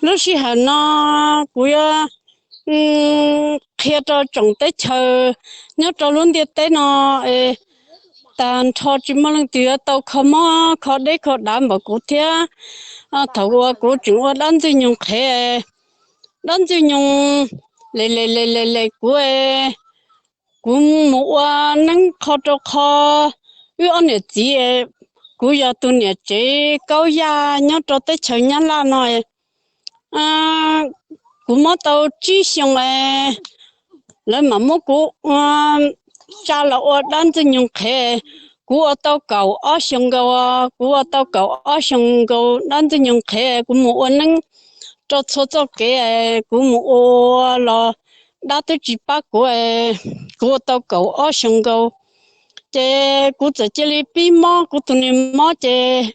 Lub sij hawm no kuv yuav qhia rau tsoom teb chaws nyob rau lub ntiaj teb no, tag nrho tsis muaj leej twg yuav tau kho mob kho deb kho dav npaum kuv thiab. Thaum uas kuv tseem ua dab ntxwg nyoog qhev, dab ntxwg nyoog le le le le le kuv, kuv mus ua neeb qho rau qho. Wb ob niam txiv, kuv yog tus niam tsev kaub yaj nyob rau teb chaws Nyab Laj no. Kuv mob tau tsib xyoo, lawv mam muab kuv tsa los ua dab ntxwg nyoog qhev. Kuv ua tau kaum ob xyoo nkaus, kuv ua tau kaum ob xyoo nkaus dab ntxwg nyoog qhev, kuv mus ua neeb rau txhua txoj kev, kuv mus ua los dab twb tsis pab kuv. Kuv ua tau kaum ob xyoo nkaus, ces kuv txawm cia li pib mob, kuv tus niag mob ces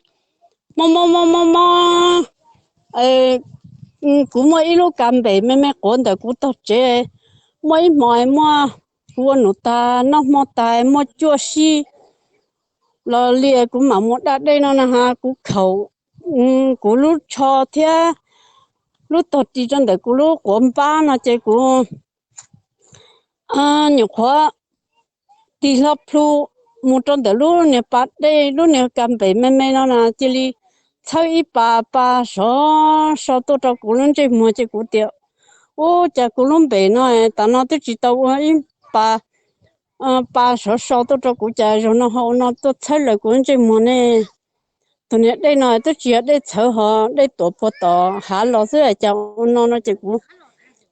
mob mob mob mob mob. Kuv muaj ib lub kas npem me me quav ntawm kuv tog tsev, muaj ib hmo muaj, kuv ua num tag noj hmo tag muaj cuaj sij los li kuv mam mus da dej no na ha, kuv khaum kuv lub tsho thiab lub tog ris rau ntawm kuv lub quav npab no ces kuv nyuam qhuav tig hlo plhu mus rau ntawm lub niag pas dej, lub niag kas npem me me no na cia li txhawb ib pas pas sov so tuaj rau kuv lub ntsej muag ces kuv tias, ub, cas kuv lub npem no tas no twb tsis tau ua ib pas, pas sov so tuaj rau kuv cas zaum no ho ua no tuaj txhawb lawm kuv lub ntsej muag ne. Tus niag dej no twb tsis yog dej txhawv ho dej tuam puag tom hav los xwb cas ua no no ces kuv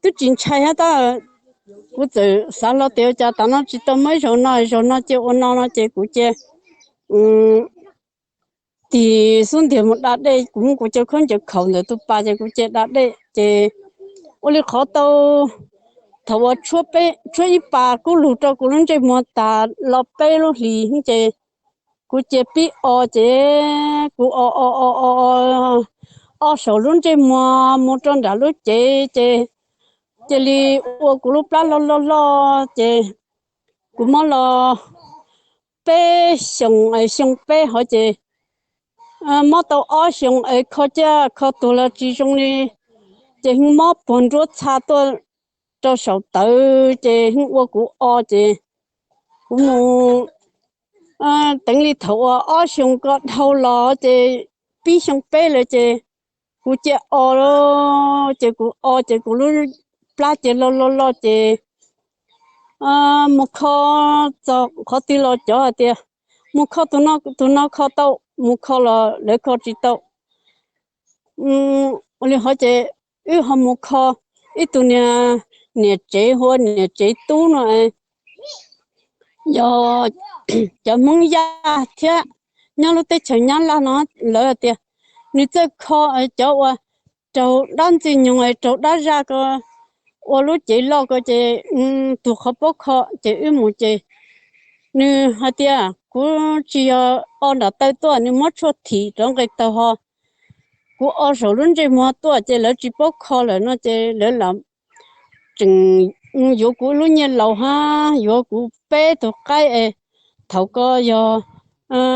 twb tsis ntshai hab tab, kuv txawm xav hlo tias cas tas no tsis tau muaj ib zaug no, zaug no cia ua no no ces kuv cia tig xub ntiag mus da dej, kuv muab kuv cov khaub ncaws khaum ntawm tus pas ces kuv cia da dej ces ua li qhov tau, thaum uas tshuab ib pas kub lug rau kuv lub ntsej muag tas los peb lub hlis ces kuv cia pib o ces kuv o o o o o saum lub ntsej muag mus rau nram lub cev ces cia li ua kuv lub plab loj loj loj ces kuv mob los peb xyoos, xyoo peb hov ces mob tau ob xyoos es kho ciaj kho tuag los tsis zoo li, ces mob puag nruab txha tuaj rau saum tawv ces ua kuv o ces kuv mus teev li thaum uas ob xyoos ko dhau los ces pib xyoo peb lawm ces kuv cia o, ces kuv o ces kuv lub plab cia loj loj loj ces mus kho txog qhov twg los cov hais tias mus kho tus no, tus no kho tau, mus kho los lawv kho tsis tau. Ua li hov ces wb ho mus kho ib tug niag niam tsev hu ua niam tsev tub no, yog cov Hmoob Yaj thiab, nyob lub teb chaws Nyab Laj no. Lawv tias nws txawj kho cov uas raug dab ntxwg nyoog, raug dab zaj ko ua lub cev loj ko ces tus qhov paub kho ces wb mus ces nws hais tias kuv tsis yog o nram taw tuaj, nws muab tshuaj thim rov nqes taug ho kuv o saum lub ntsej muag tuaj ces lawv tsis paub kho lawm no ces lawv lam tseem yuav kuv lub nyiaj laus hab yuav kuv peb tug qaib es thaum ko yog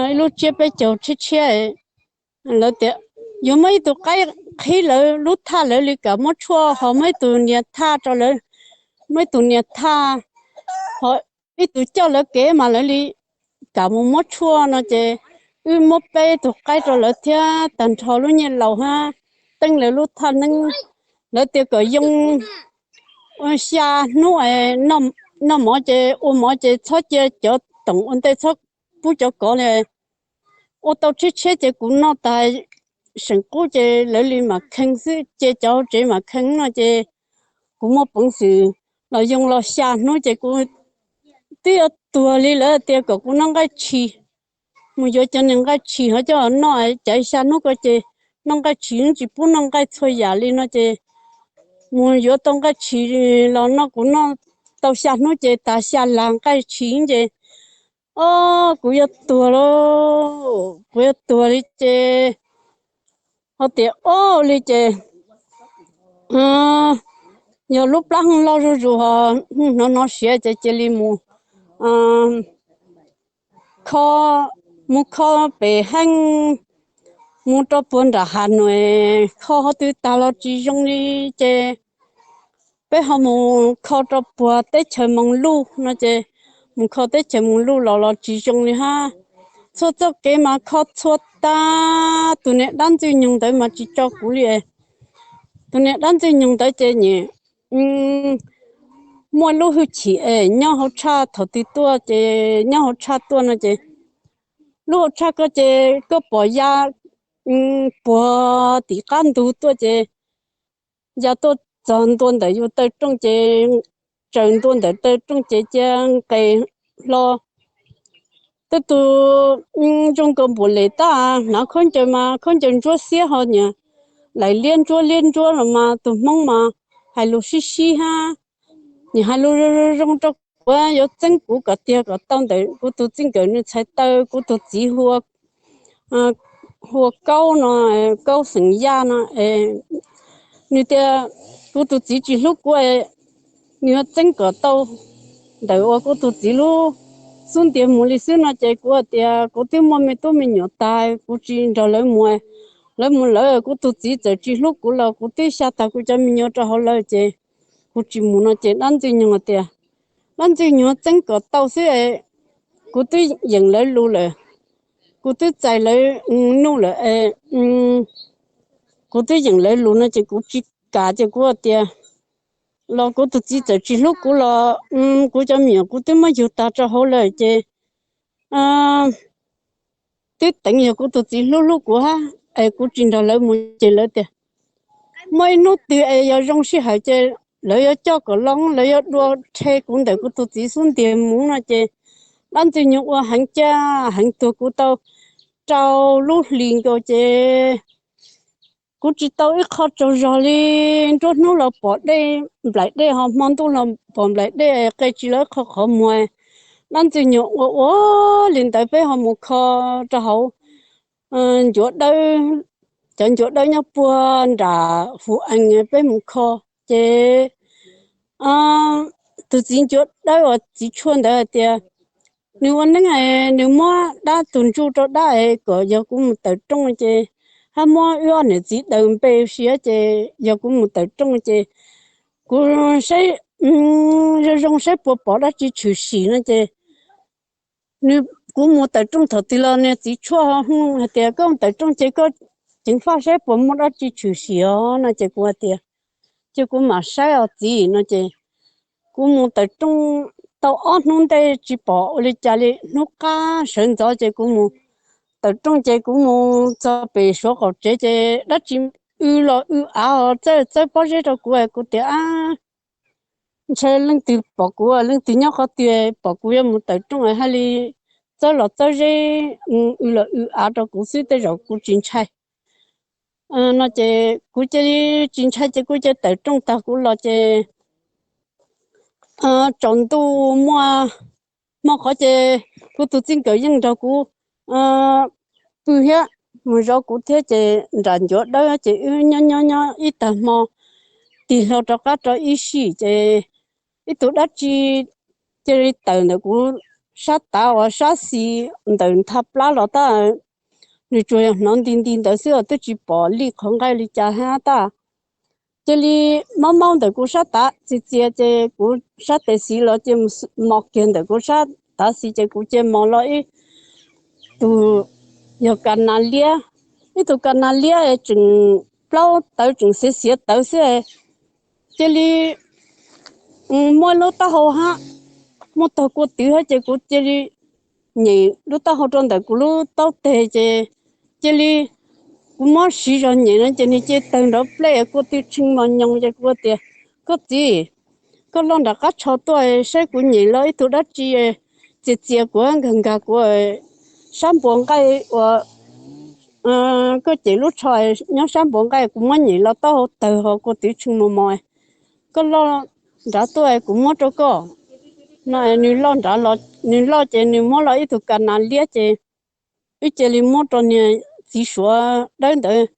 ib lub tsiab peb caug tshiab tshiab. Lawv tias yuav muab ib tug qaib qhib lawv lub thaj lawv li kam muab tshuaj ho muab ib tug niag thaj rau lawv, muab ib tug niag thaj ho ib tug coj lawv kev mas lawv li kam mus muab tshuaj no ces wb muab peb tug qaib rau lawv thiab tag nrho lub nyiaj laus hab teeb lawv lub thaj neeb. Lawv tias kom yoo xya hnub, noj mov ces ua mov ces txhob cia cov toom ua ntej, txhob pub cov kov li. Ua tau tshiab tshiab ces kuv noj tas seem qub ces lawv li mam khee xwb, ces cov hauv tsev mam khee no ces kuv muaj peev xwm los yoo los xya hnub ces kuv twb yuav tuag li, lawv tias kom kuv noj nqaij tshis, mus yuav cov niag nqaij tshis ho coj noj, cas xya hnub ko ces noj nqaij tshis tsis pub noj nqaij txhua yam li no ces mus yuav tau nqaij tshis los noj, kuv noj tau xya hnub ces tas xya las nqaij tshis ces o, kuv yuav tuag lauj, kuv yuav tuag li ces ho tias o li ces yog lub plab hooj loj zuj zus ho hnov hnov siav ces cia li mus kho, mus kho pem heej mus rau puag nram Hav Nuam kho qhov twg tag los tsis zoo li ces peb ho mus kho rau puag teb chaws Moos Luj no ces mus kho teb chaws Moos Luj los los tsis zoo li hab. Txhua txoj kev mas kho txhua tag, tus niag dab Ntxwg Nyoog ntawd mas tsis tso kuv li. Tus niag dab Ntxwg Nyoog ntawd ces nws muaj lub hwj chim es nyob hauv tshaj thaum twg tuaj ces nyob hauv tshaj tuaj no ces lub hauv tshaj ko ces koj pom ya puag tim qab ntug tuaj ces ya tuaj txog ntua ntawm yus taw rooj ces tsaws ntua ntawm taw rooj ces cia nqes hlo. Tej tus zoo nkaus npum lem tab hnav khaub ncaws mas khaub ncaws ntsuab xiab ho nyiam laim liab ntsuab liab ntsuab los mas tus Hmoob mas hais lus sib sib hab. Nws hais lus zoo zoo rau kuv, yuav txeeb kuv kom tiag kom tau ntawm kuv tus txij nkawm nws txhais taw, kuv tus txiv hu ua Kaub no, Kaub xeem Yaj no. Nws tias kuv tus txiv tsis hlub kuv, nws yuav txeeb kom tau ntawm uas kuv tus txiv lub xub ntiag mus li xwb no ces kuv hais tias kuv twb muaj me tub me nyuam tas, kuv tsis nrog lawv mus. Lawv mus lawv, kuv tus txiv txawm tsis hlub kuv los kuv twb xya tag kuv cov me nyuam rau hauv lawv ces kuv tsis mus no ces dab Ntxwg Nyoog tias, dab Ntxwg Nyoog txeeb kom tau xwb, kuv twb yeem lawv lus lawm, kuv twb txais lawv nuj lawm, kuv twb yeem lawv lus no ces kuv tsis kam ces kuv tias los kuv tus txiv txawm tsis hlub kuv los kuv cov me nyuam kuv twb muab yug tag rau hauv lawm ces twb teev yog kuv tus txiv hlub hlub kuv hab es kuv tsis nrog lawv mus ces lawv tias muaj ib hnub twg es yog zoo sij hawm ces lawv yuav coj kom loo, lawv yuav dua rhe kuv ntawm kuv tus txiv xub ntiag mus no ces dab Ntxwg Nyoog ua heev caj heev tuag kuv tau rau lub hlis nkaus ces kuv tsis tau ib qho tsaug zog li. Nruab hnub los pom dej nplaim dej ho hmo ntuj los pom nplaim dej, qe tsis los ib qho qhov muag. Dab Ntxwg Nyoog ua ua li ntawd peb ho mus kho rau hauv ncuav dawb, cov ncuav dawb nyob puag nram Hu Ees peb mus kho ces tus txiv ncuav dawb uas txiv tshuaj ntawd hais tias nws ua neeb, nws muab dab tus ntsuj rau dab es kom yog kuv mus tawm rooj ces hab muab wb ob niam txiv daws npe siab ces yog kuv mus tawm rooj ces kuv saib zoo zoo saib puas pom dab tsi tshwm sim no ces nws, kuv mus tawm rooj thaum twg los niag txiv tshuaj ho hu hais tias koj mus tawm rooj ces koj ceev faj saib puas muaj dab tsi tshwm sim os no ces kuv hais tias ces kuv mam saib os txiv no ces kuv mus tawm rooj tau ob hnub ntej tsis pom ua li cas li. Hnub qab sawv ntxov ces kuv mus tawm rooj ces kuv mus txog pem Suav qaum tsev ces dab tsi w los w av os txawb txawb pob zeb rau kuv, kuv tias ab, ntshai leej twg pom kuv, leej twg nyob qhov twg pom kuv yuav mus tawm rooj hais li txawb los txawb zeb, w los w av rau kuv xwb tej zaum kuv tsis ntshai no ces kuv cia li tsis ntshai ces kuv cia tawm rooj tag kuv los ces tsaus ntuj muaj hmo qhov ces kuv tus txij nkawm yeej nrog kuv pw thiab mus zov kuv thiab ces nram ncuav dawb ces wb nyob nyob nyob ib tag hmo tig hlo rov qab rau ib sij ces ib tug dab tsi cia li tawm ntawm kuv sab tav uas sab xis ntawm ntha plab los tab, nws tsuas yog hnov nti nti ntawd xwb os twb tsis pom lij qhov nqaij li cas hab tab. Cia li maub maub ntawm kuv sab tav txias txias ces kuv sab tes xis los cia li mos kiag ntawm kuv sab tav xis ces kuv cia li mos los ib tug yog ka nas liab, ib tug ka nas liab tseem plaub tawv tseem xiav xiav tawv xwb. Cia li muaj lub taub hau hab, muaj tog kua twv hab ces kuv cia li nyem lub taub hau rau ntawm kuv lub taub teg ces cia li kuv muab siv zog nyem no ces nws cia li tawg nrov plej kua twb tshee mos nyoos ces kuv tias koj txiv, koj loj nram qab tsho tuaj saib kuv nyem los ib tug dab tsi txias txias kuv nkag nkag kuv sab npuas nqaij uas koj cem lub tsho nyob sab npuas nqaij kuv muab nyem los taub hau tawg ho kua twv tshee mos mos. Koj loj nrad tuaj kuv muab rau koj no. Nws loj nrad, nws loj ces nws muab los ib tug ka nas liab ces wb cia li muab rau niag txiv suav dawb ntawd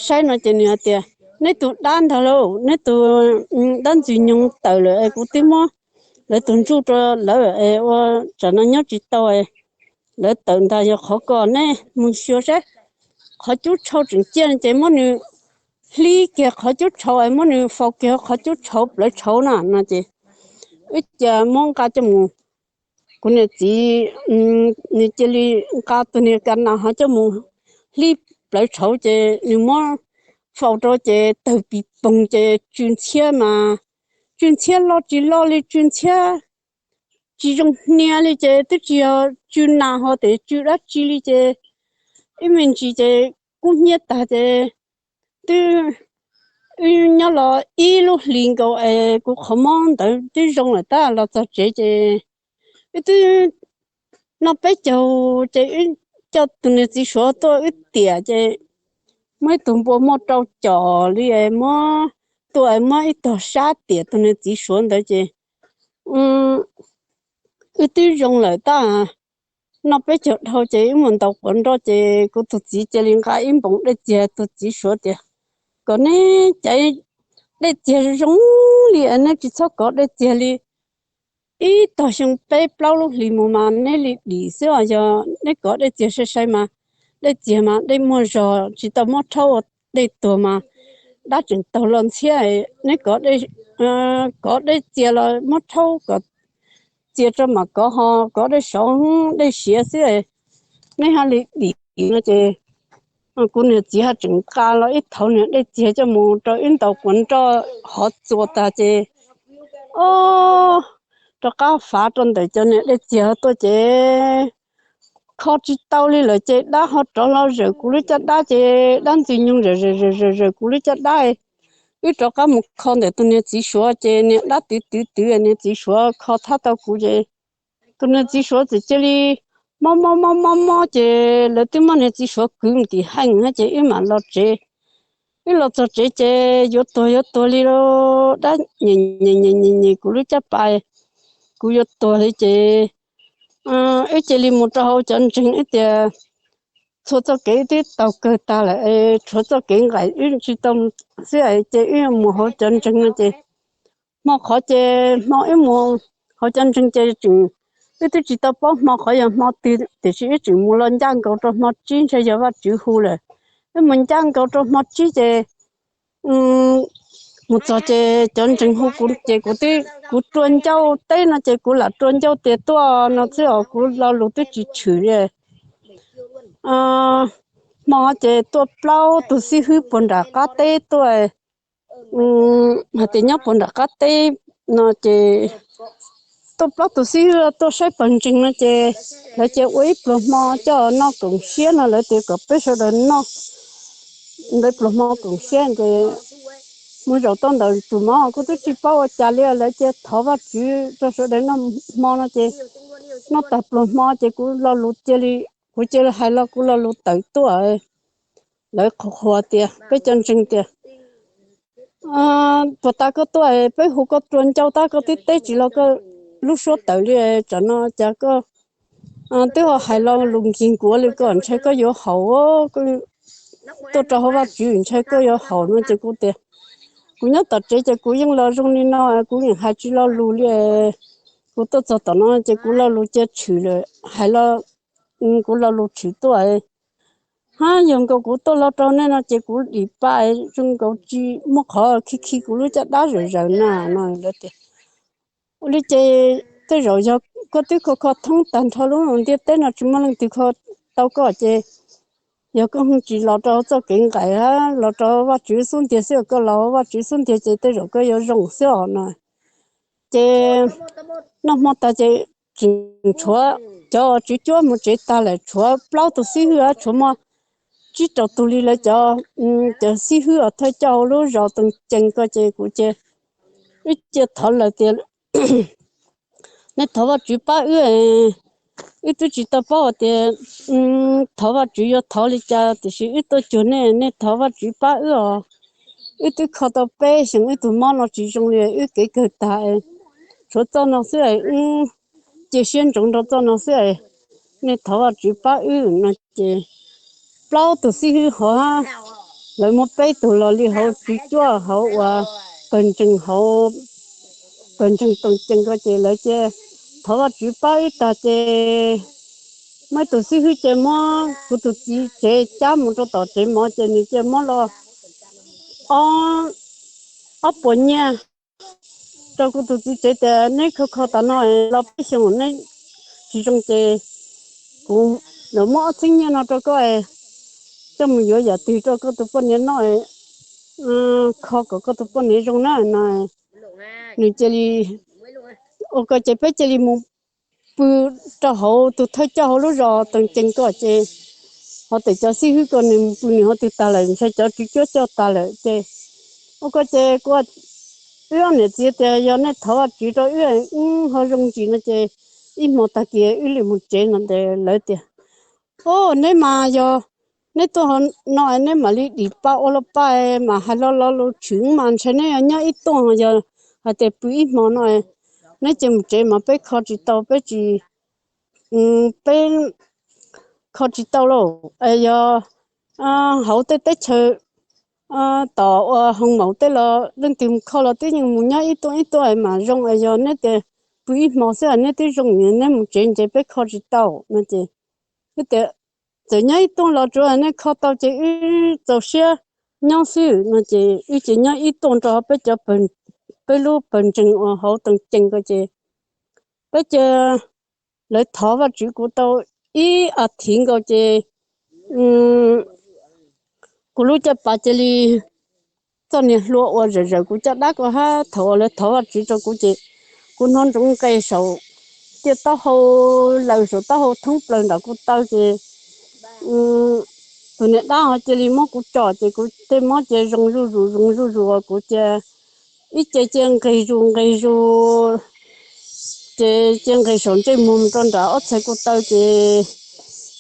saib no ces nws hais tias neb tus dab ntag lauj, neb tus dab ntxwg nyoog tawm lawm es kuv twb muab lawv tus ntsuj rau lawv es ua tsam no nyob tsis tau, lawv tawm ntag yog qhov ko, neb mus xyuas saib. qhov cub tshauv tseem ciaj ces muab nws hlib kiag qhov cub tshauv es muab nws faus kiag qhov cub tshauv plawv tshauv na no ces wb cia muab nqa coj mus. Kuv niam txiv nws cia li nqa tus niag ka nas ho coj mus hlib plawv tshauv ces nws muab faus rau ces tawg pis poog ces tsw ntxhiab mas tsw ntxhiab loj tsis loj li, tsw ntxhiab tsis zoo hnia li ces twb tsis yog tsw nas ho tias tsw dab tsi li ces ib me ntsis ces kub hnyiab tag ces twb wb nyob los ib lub hlis nkaus es kuv qhov mob ntawd twb zoo lawm tab los txog tsev ces wb twb noj peb caug ces wb coj tus niag txiv suav tuaj wb tiam ces muaj ib tug npua muaj rau com li es muab tua es muab ib tog sab tiam tus niag txiv suav ntawd ces wb twb zoo lawm tab noj peb caug dhau ces wb mus ntaus quav nroj ces kuv tus txiv cia li nqa ib npoos dej txiag, tus txiv suav tias kom neb caiv dej txiag zoo li es neb tsis txhob kov dej txiag li. Ib tog xyoo peb plaub lub hlis mus mas neb li dim xwb os, yog neb kov dej txiag sai sai mas dej txiag mas dej muag zog tsis tau muab rhaub ua dej tuag mas dab tseem taug los ntxhiab. Neb kov dej, kov dej txiag los muab rhaub kom txias rau mam kov, ho kov dej saud dej siav xwb neb ho li dim no ces kuv niag txiv ho tseem nqa los ib thauv niag dej txiag coj mus rau wb ntaus quav nroj hov txuas tag ces o rov qab fav rau ntawm cov niag dej txiag tuaj ces kho tsis tau li lawm ces dab ho rov los zawm kuv lub caj dab ces dab ntxwg nyoog zawm zawm zawm zawm kuv lub caj dab. Wb rov qab mus kho ntawm tus niag txiv suav ces niag dab twv twv twv niag txiv suav kho thab tau kuv ces tus niag txiv suav txawm cia li mob mob mob mob mob ces lawv twb muab niag txiv suav kwv mus tim heej ces wb mam los tsev. Wb los txog tsev ces yuav tuag yuav tuag li dab nyem nyem nyem nyem kuv lub caj pas, kuv yuav tuag li ces wb cia li mus rau hauv cov ntseeg wb tias txhua txoj kev wb twb taug kawg tag lawm, tshuav txoj kev nqaim wb tsis tau xwb ces wb mus hauv cov ntseeg no ces hmo qhov ces hmo wb mus hauv cov ntseeg ces tseem, wb twb tsis tau paub hmo qhov yog hmo twg tiam sis wb tseem mus los ncaj nkaus rau hmo tsib ntshe yog Vajtswv hu lawm. Wb mus ncaj nkaus rau hmo tsib ces mus txog ces cov ntseeg hu kuv ces kuv, kuv rua ncauj teb no ces kuv lam rua ncauj tias tuaj no xwb os, kuv lo lus twb tsis tshwm li. Hmo ces tuaj plaub tus xib hwb puag nram qab teb tuaj, hais tias nyob puag nram qab teb no ces tuaj plaub tus xib hwb tuaj saib pawg ntseeg no ces lawv cia ua ib pluag hmo coj noj koom siab no, lawv tias kom peb sawv daws noj ntawd pluag hmo koom siab ces mus zaum tau ntawm tus mov kuv twb tsis paub ua cas li, lawv cia thov Vajtswv rau sawv daws noj hmo no ces noj tag pluag hmo ces kuv lo lus cia li, kuv cia li hais los kuv lo lus tawm tuaj. Lawv qhuas qhuas tias, peb cov ntseeg tias, puas tas koj tuaj peb hu koj rua ncauj tab koj twb teb tsis los koj lub suab tawm li, tsam no cas koj twb ho hais lo lus nkig nkuav li, koj ntshai koj yuav haum, tuaj rau hauv Vajtswv ntshai koj yuav haum no ces kuv tias, kuv nyob tom tsev ces kuv yeej los zoo li no, kuv yeej hais tsis lo lus li. Kuv tuaj txog tom no ces kuv lo lus cia tshwm lawm, hais los kuv lo lus tshwm tuaj. Hab yog nkaus kuv tuaj los rau nej no ces kuv dim pa zoo nkaus tsis muaj qhov khi khi kuv lub caj dab zawm zawm na no lawv tias. Ua li ces tej zaum yog koj twb kho kho thoob tag nrho lub ntiaj teb no tsis muaj leej twg kho tau koj ces yog koj tsis los rau txoj kev nqaim, los rau Vajtswv xub ntiag xwb, koj los Vajtswv xub ntiag ces tej zaum koj yuav zoo xwb os no. Ces noj hmo tas ces tseem tshuav cov tswv cuab mus tsev tag lawm, tshuav plaub tus xib hwb, tshuav muaj tsib rau tus li lawv cov, cov xib hwb uas thawj coj hauv lub zos Tooj Cees ko ces kuv ces wb cia thov lawv tias, nej thov Vajtswv pab wb, wb twb tsis tau paub hais tias thov Vajtswv yuav thov li cas tiam sis wb tuaj cuag nej, nej thov Vajtswv pab wb os. Wb twb kho tau peb xyoos wb tus mob no tsis zoo li, wb kev kawg tag, tshuav txoj no xwb, wb cia siab ntsoov rau txoj no xwb, nej thov Vajtswv pab wb no ces plaub tus xib hwb hov, lawv muab peb tug los li hauv tswv cuab hauv uas pawg ntseeg hauv, pawg ntseeg Tooj Cees ko ces lawv cia thov Vajtswv pab wb tag ces muaj ib tus xib hwb ces muab kuv tus txiv tsev cab mus rau tom tsev mov ces nws cia muab los ob, ob puas nyiaj rau kuv tus txiv tsev tias neb kho kho tas no los peb xyoos neb tsis zoo ces kuv lawv muab ob txhiab nyiaj no rau koj, coj mus yuav yam twg rau koj tus poj niam noj, kho kom koj tus poj niam zoo na no. Nws cia li ua ko ces peb cia li mus pw rau hauv tus thawj coj hauv lub zos Toos Cees ko ces, hos tes cov xib hwb ko nws mus pw nws hauv twg tag lawm, ntshai cov tswv cuab coj tag lawm ces, ua ko ces kuv, wb niam txiv tias yog nej thov Vajtswv rau wb, wb ho zoo ntsis no ces ib hmo tag kis wb li mus tsev no tes lawv tias, o, neb mas yog neb tuaj no neb mam li dim pa ua laj paj mas hais lo lo lus tshwm mas ntshai neb yog nyob ib tuaj yog hais tias pw ib hmo no neb cia mus tsev mas peb kho tsis tau, peb tsis, peb kho tsis tau lauj. Yog hauv tej teb chaws tom ua hoo maum tej los leej twg mus kho los twb yeej mus nyob ib tuaj ib tuaj mas zoo, yog neb tias pw ib hmo xwb neb twb zoo, neb mus tsev ntses peb kho tsis tau no ces, wb tias txawm nyob ib tuaj los tsuav nej kho tau ces wb txaus siab nyob xwb no ces wb ces nyob ib tuaj nrog peb cov, peb lub pawg ntseeg uas hauv Toos Cees ko ces peb cia, lawv thov Vajtswv kuv tau ib as thiv nkaus ces kuv lub caj pas cia li txoj niag hlua uas zawm zawm kuv caj dab ko hab thaum uas lawv thov Vajtswv rau kuv ces kuv hnov ntsoov nqes saum tiaj taub hau, laws saum taub hau thoob plaws nram kuv taw ces tus niag dab ho cia li muab kuv tsom ces kuv tej mob cia zoo zuj zus zoo zuj zus uas kuv cia ib ce cia nqis zus nqis zus ces cia nqis saum ntsej muag mus rau nram ob txhais kuv taw ces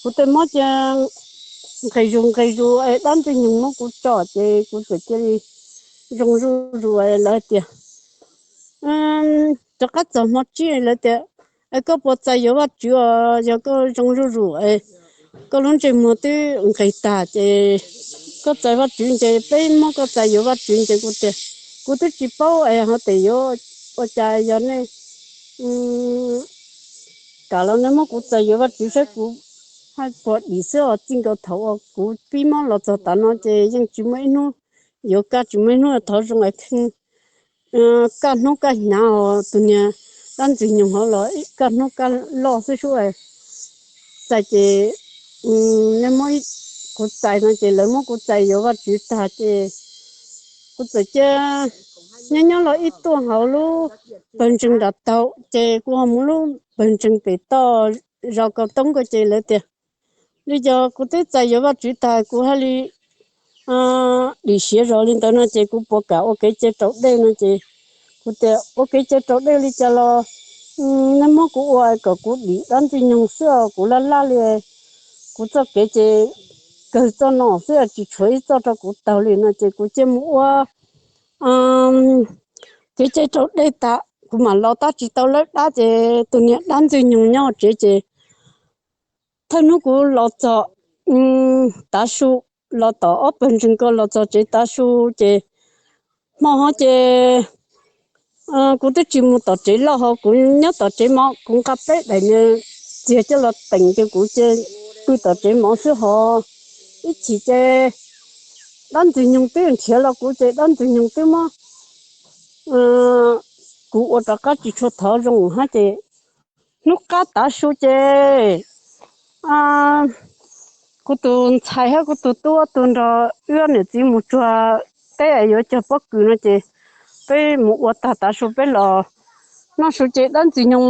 kuv tej mob cia nqis zus nqis zus es dab ntxwg nyoog muab kuv tsom ces kuv txawm cia li zoo zuj zus lawv tias rov qab txog hmo tsib lawv tias, es koj puas txais yuav Vajtswv os, yog koj zoo zuj zus es koj lub ntsej muag twb nqis tag ces koj txais Vajtswv ntes peb muab koj txais yuav Vajtswv ntes. Kuv tias kuv twb tsis paub es ho tes yuav ua cas, yog nej kam los nej muab kuv txais yuav Vajtswv saib kuv haj puas dim xwb os. Txij nkaus thaum uas kuv pib mob los txog tav no ces yeej tsis muaj ib hnub yuav kaj, tsis muaj ib hnub thov zoo es kaj hnub kaj hnav os. Tus niag dab ntxwg nyoog hov los kaj hnub kaj loj xwb sub. Txais ces nej muab kuv txais no ces lawv muab kuv txais yuav Vajtswv tag ces kuv txawm cia nyob nyob los ib tuaj hauv lub pawg ntseeg nram taug ces kuv ho mus lub pawg ntseeg pem toj zos Kaus Toob ko ces lawv tias li yog kuv twb txais yuav Vajtswv tag kuv haj li dim siav zog li ntawd no ces kuv puas kam ua kev cai raus dej no ces kuv tias ua kev cai raus dej li cas los nej muab kuv ua kom kuv dim dab ntxwg nyoog xwb os, kuv laj laj li. Kuv txoj kev ces kawg txoj no xwb tsis tshuav ib txoj rau kuv taug li no ces kuv cia mus ua kev cai raus dej tas kuv mam los tab tsis tau lawb dab ces tus niag dab ntxwg nyoog nyob tsev ces thawj hnub kuv los txog tav su, los tom ob pawg ntseeg ko los txog tsev tav su ces hmo ho ces kuv twb tsis mus tom tsev loj ho kuv nyob tom tsev mov, kuv nqa peb daim niag txiag coj los teem ces kuv ces pw tom tsev mov xwb ho ib chim ces dab ntxwg nyoog twb nrhiav los kuv ces dab ntxwg nyoog twb muab kuv ua rov qab tsis tshua thov zoo hab ces hnub qab tav su ces kuv tus ntxhais hab kuv tus tub ob tug nrog wb niam txiv mus tsuag teb yuav cog pob kws no ces peb mus ua tag tav su peb los noj su ces dab ntxwg nyoog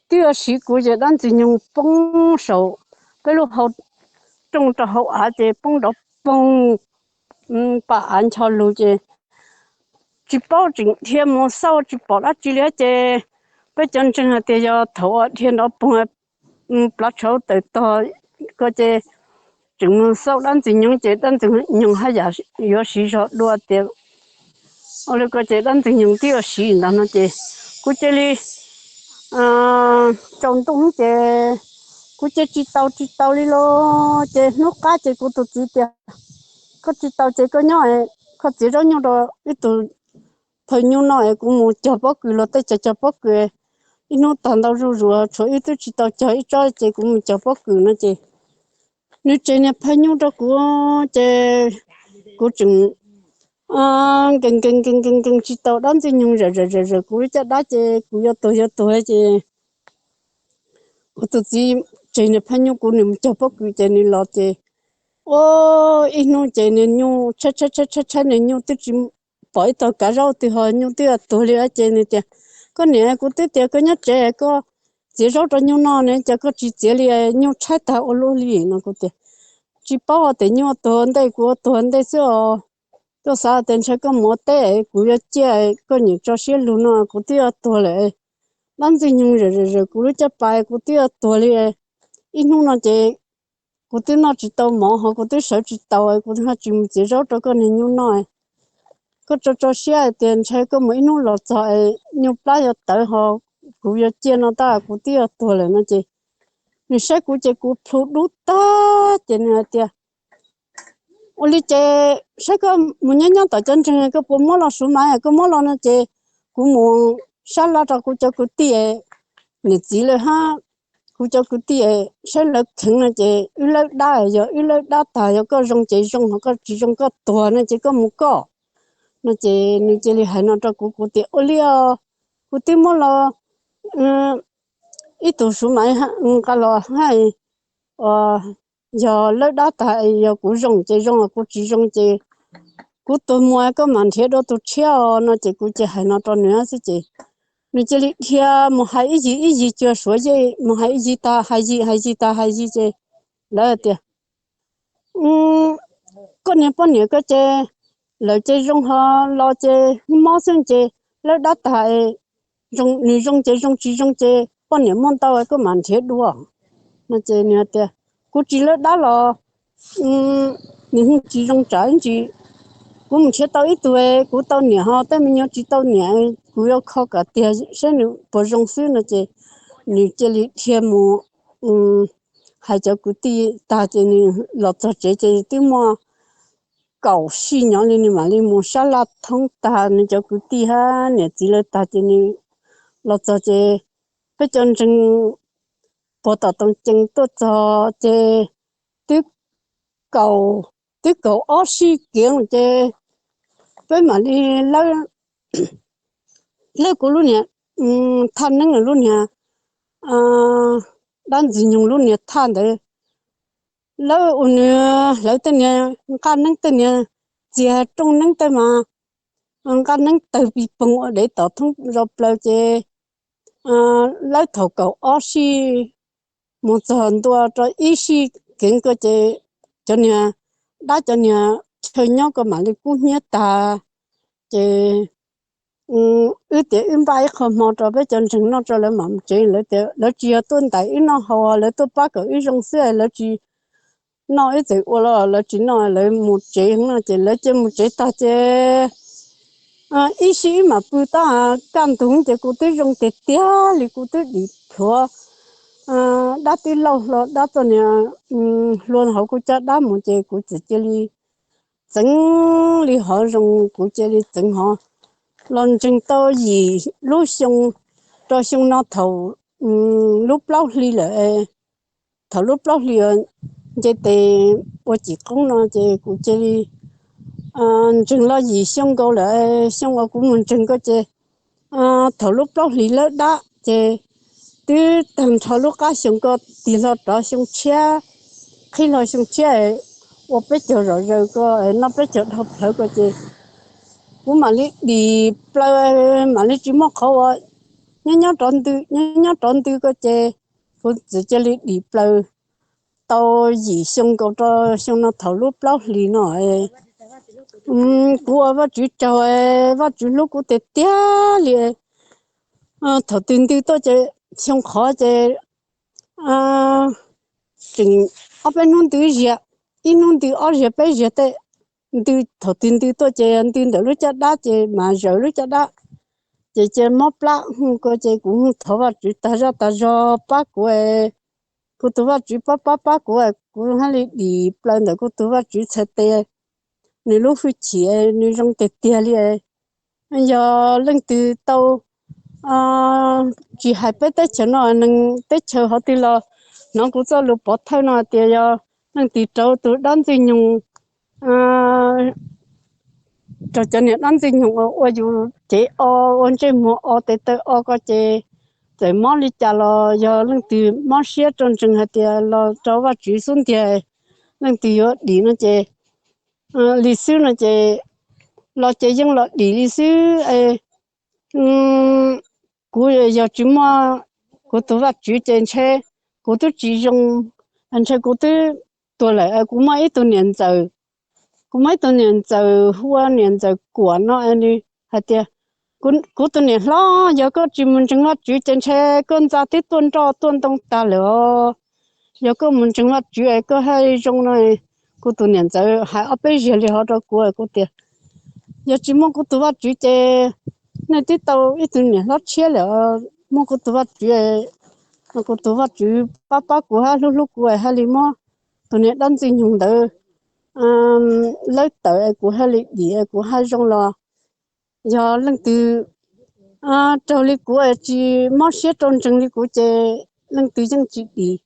twb yuav siv kuv ces dab ntxwg nyoog poob saum peb lub hau rooj rau hauv av ces poob nrov poog pam av ncho lug ces tsis paub, tseem dhia mus xauj tsis pom dab tsi li ces peb cov ntseeg hais tias yog thaum uas dhia nrov poog plav tshauv tawm tog ko ces tseem mus xauj dab ntxwg nyoog ces dab ntxwg nyoog haj yam yuav siv zog dua tias ua li ko ces dab ntxwg nyoog twb yuav siv ntag no ces kuv cia li tsaus ntuj ces kuv cia tsis tau tsis tau li los ces hnub qab ces kuv tus txiv tias koj tsis tau ces koj nyob, koj txiav zaub nyuj rau ib tug phaw nyuj no es kuv mus cog pob kws los tej cov cog pob kws ib hnub tag ntau zuj zus tshuav wb twb tsis tau cog ib tsob ces kuv mus cog pob kws no ces nws tseg niag phaj nyuj rau kuv ces kuv tseem nkees nkees nkees nkees nkees tsis tau dab ntxwg nyoog zawm zawm zawm zawm kuv lub caj dab ces kuv yuav tuag yuav tuag ces kuv tus txiv tseg niag phaj nyuj kuv nws mus cog pob kws ces nws los ces ua ib hnub ces niag nyuj tshaib tshaib tshaib tshaib niag nyuj twb tsis pom ib tog kav zaub twg ho nyuj twb yuav tuag li ces nws tias, koj niam, kuv twb tias koj nyob tsev koj txiav zaub rau nyuj noj ne cas koj tsis txiav li, nyuj tshaib tag ua luaj li no. Kuv tias, tsis paub tias nyuj tuag ntej kuv tuag ntej xwb os. Koj xav tias ntshai koj mus ua teb kuv yuav ciaj, koj nyiam tso siab lug no kuv twb yuav tuag lawm. Dab ntxwg nyoog zawm zawm zawm kuv lub caj pas kuv twb yuav tuag li. Ib hnub no ces kuv twb noj tsis tau mov ho kuv twb sawv tsis tau, kuv ho tsis mus txiav zaub rau koj niag nyuj noj. Koj tso tso siab hais tias ntshai koj mus ib hnub los txog es nyuj plab yuav tawv ho kuv yuav ciaj no tab kuv twb yuav tuag lawm no ces nws saib kuv ces kuv plhu dub tag ces nws hais tias, ua li ces saib koj mus nyob nyob tom cov nreeg koj puas muab los Suav mas, koj muab los no ces kuv mus sab laj rau kuv cov kwv tij niam txiv lawm hab, kuv cov kwv tij saib lawv kheev no ces wb lawb dab, yog wb lawb dab tag yog koj zoo ces zoo, ho koj tsis zoo koj tuag no ces koj mus koj no ces nws cia li hais no rau kuv, kuv tias ua li os, kuv twb muab los ib tug Suav mas nqa los hab, yog lawb dab tag yog kuv zoo ces zoo, kuv tsis zoo ces kuv tuag mus koj mam nrhiav dua tus tshiab os no ces kuv cia hais no rau nws xwb ces nws cia li dhia mus hais ib yig ib yig cuag Suav yej mus hais ib yig tag hais yig hais yig tag hais yig ces lawv tias, koj niag poj niam koj ces lawv ces zoo ho los ces mob xwb ces lawb dab tag, nws zoo ces zoo tsis zoo ces poj niam muaj ntau koj mam nrhiav dua no ces nws tias, kuv tsis lawb dab los nws tsis zoo tsam ib ntsis kuv mus nrhiav tau ib tug kuv tau niam ho tej me nyuam tsis tau niam kuv yuav kho kom tiag saib nws puas zoo xwb no ces nws cia li dhia mus hais cov kwv tij tag ces nws los txog tsev ces twb muaj kaum sij nyob li nws mam li mus sab laj thoob tag nws cov kwv tij hab niam txiv lawv tag ces nws los txog ces peb cov ntseeg puag tom Tooj Cees tuaj txog ces twb kaum, twb kaum ob sij kiag ces peb mam li lawb, lawb kuv lub niag thaj neeb lub niag dab ntxwg nyoog lub niag thaj ntawd. Lawb ua nws hlawv tej niag nqaj neeb tej niag txiag rooj neeb tej mas nqaj neeb tawg pig poog ua dev tom thoob zos plaws ces lawb thaum kaum ob sij mus txog ntua rau ib sij keev ko ces cov niag dab cov niag chaw nyob ko mam li kub hnyiab tag ces wb tias wb npaj ib qho hmo rau peb cov ntseeg noj tso lawv mam mus tsev, lawv tias lawv tsis yog tuaj ntais wb noj haus, lawv tuaj pab kom wb zoo xwb, lawv tsis noj wb txawm ua los lawv tsis noj lawv mus tsev no ces lawv cia mus tsev tag ces ib sij wb mam pw tab kaj ntug ces kuv twb zoo tiag tiag li kuv twb dim plhuav dab twb lauj hlo dab txoj niag hlua hauv kuv caj dab mus ces kuv txawm cia li txeev li hov zoo kuv cia li txeev hov los ntseeg tau yim lub xyoo rau xyoo no thaum lub plaub hli lawm. Thaum lub plaub hlis nce tes ua cim qoob no ces kuv cia li ntseeg los yim xyoo nkaus lawm. Xyoo uas kuv mus ntseeg ko ces thaum lub plaub hlis lawb dab ces twb tag nrho lub qab xyoo ko tig hlo rov xyoo tshiab, qhib hlo xyoo tshiab ua peb caug zom zaws ko noj peb caug dhau plawv ko ces kuv mam li dim plaws, mam li tsis muaj qhov uas nyob nyob rov ntws, nyob nyob rov ntws ko ces kuv txawm cia li dim plaws tau yim xyoo nkaus rau xyoo no thaum lub plaub hlis no. Kuv ua Vajtswv tsaug, Vajtswv hlub kuv tiag tiag li. Thaum twg ntws tuaj ces xyoo qhov ces tseem ob peb hnub ntws ziag, ib hnub ntws ob ziag peb ziag tej. Ntws thaum twg ntws tuaj ces ntws ntawm lub caj dab ces mas zaws lub caj dab ces cia mob plab hu ko ces kuv hu thov Vajtswv tag zaj tag zog pab kuv, kuv tus Vajtswv pab pab pab kuv, kuv thiaj li dim plaws ntawm kuv tus Vajtswv txhais tes. Nws lub hwj chim nws zoo tiag tiag li. Yog leej twg tau tsis hais peb teb chaws no, neeg teb chaws qhov twg los hnov kuv txoj lus pov thawj no hais tias yog leej twg rauv tus dab Ntxwg Nyoog, rau cov niam dab Ntxwg Nyoog ua yus cev o, ua ntsej muag o, tes taw o ko ces txawm mob li cas los yog leej twg mob siab rau ntseeg hais tias los rau Vajtswv xub ntiag leej twg yuav dim no ces li xwb no ces los ces yeej los dim li xwb. Kuv yog tsis muaj kuv tus Vajtswv ces ntshe kuv twb tsis zoo, ntshe kuv twb tuag lawm. Kuv muaj ib tug niam ntxawm, kuv muaj ib tug niam ntxawm hu ua niam ntxawm Kuam no, hais tias kuv tus niam hlob, yog koj tsis mus ntseeg Vajtswv ces ntshe koj ntxa twb tuaj nroj tuaj ntoo tag lawm os. Yog koj mus ntseeg Vajtswv es koj haj zoo no. Kuv tus niam ntxawm hais ob peb zaug li hov rau kuv, kuv tias yog tsis muaj kuv tus Vajtswv ces nej twb tau ib tug niam hlob tshiab lawm. Muaj kuv tus Vajtswv, kuv tus Vajtswv pab pab kuv hab hlub hlub kuv es haj li muab tus niam dab Ntxwg Nyoog ntawd lawb tawm es kuv haj li dim es kuv haj zoo los. Yog leej twg raug li kuv es tsis mob siab rau ntseeg li kuv ces leej twg yeej tsis dim.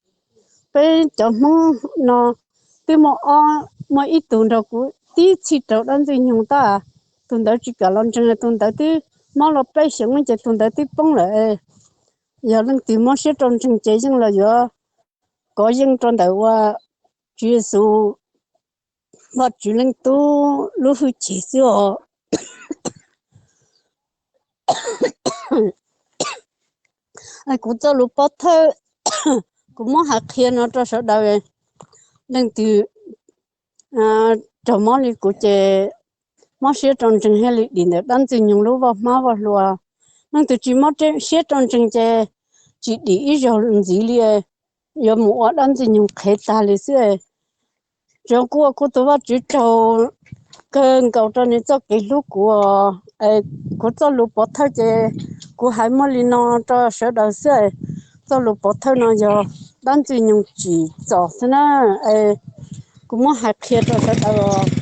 Peb cov Hmoob no twb muaj ob, muaj ib tug nrog kuv tib txhij raug dab Ntxwg Nyoog tab, tus ntawd tsis kam los ntseeg, tus ntawd twb mob los peb xyoos ces tus ntawd twb poob lawm. Yog leej twg mob siab rau ntseeg ces yeej los yuav kov yeej rau ntawm ua Tswv Yexus, Vajtswv Leej Tub lub hwj chim xwb os. Kuv txoj lus pov thawj kuv muab hais qhia no rau sawv daws. Leej twg raug mob li kuv ces mob siab rau ntseeg thiaj li dim ntawm dab Ntxwg Nyoog lub vaj hmab vaj hlua. Leej twg tsis mob siab rau ntseeg ces tsis dim ib zaug ntxiv li, yuav mus ua dab Ntxwg Nyoog qhev tag li xwb. Tsuas kuv ua kuv tus Vajtswv tsaug kawg nkaus rau nws txoj kev hlub kuv. Kuv txoj lus pov thawj ces kuv hais muaj li no rau sawv daws xwb. Txoj lus pov thawj no yog dab Ntxwg Nyoog tsim txom xwb na. Kuv muab hais qhia rau sawv daws.